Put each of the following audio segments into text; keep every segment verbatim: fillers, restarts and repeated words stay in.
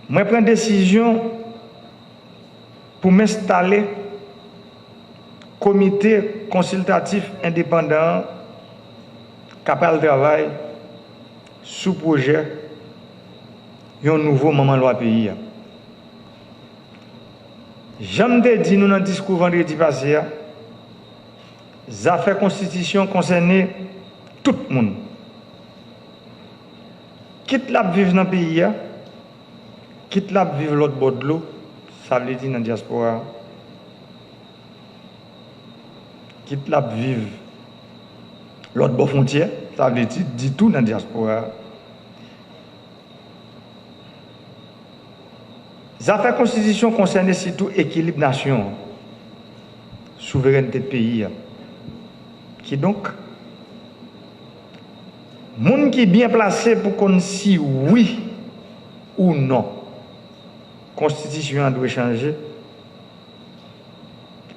Mwen pran desizyon pou m enstale Komite Konsiltatif Endepandan an k ap al travay sou pwojè yon nouvo manman lwa peyi a. Jan m te di nou nan diskou vandredi pase a, zafè konstitisyon konsène tout moun. Kit l ap viv nan peyi a, kit l ap viv lòt bò dlo, sa vle di nan dyaspora a, kit l ap viv lòt bò fwontyè, sa vle di ditou nan dyaspora a. Zafè konstitisyon konsène sitou ekilib nasyon an, souverènte peyi a. Kidonk, moun ki byen plase pou konn si wi ou non konstitisyon an dwe chanje,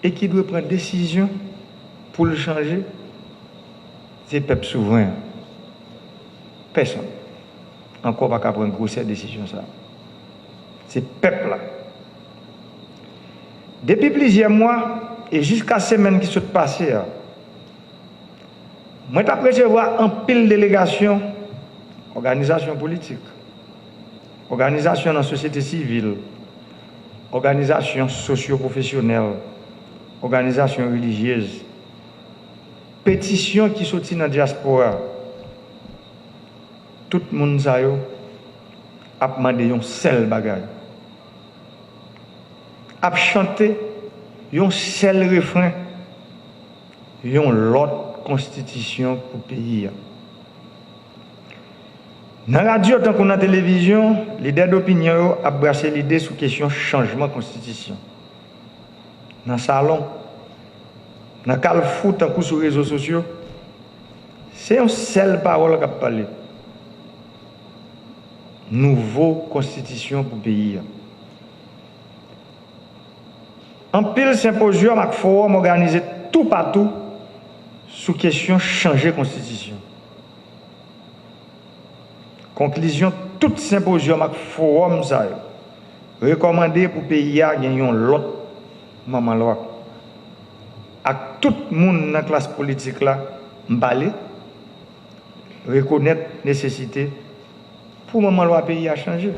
e ki dwe pran desizyon pou l chanje, se pèp souvren an. Pèsonn ankò pa ka pran gwosè desizyon sa a. Se pèp la. Depi plizyè mwa, e jiska semèn ki sot pase a, mwen t ap resevwa anpil delegasyon, òganizasyon politik, òganizasyon nan sosyete sivil, òganizasyon sosyo-pwofesyonèl, òganizasyon relijyez, petisyon ki soti nan dyaspora. Tout moun sa yo ap mande yon sèl bagay, ap chante yon sèl refren, yon lòt konstitisyon pou peyi a. Nan radyo tankou nan televizyon, lidè dopinyon yo ap brase lide sou kesyon chanjman konstitisyon. Nan salon, nan kalfou tankou sou rezo sosyo, se yon sèl pawòl k ap pale: nouvo konstitisyon pou peyi a. Anpil senpozyòm ak fowòm òganize toupatou sou kesyon chanje konstitisyon. Konklizyon tout senpozyòm ak fowòm sa yo rekòmande pou peyi a gen yon lòt manman lwa. Ak tout moun nan klas politik la m pale, rekonèt nesesite pou manman lwa peyi a chanje.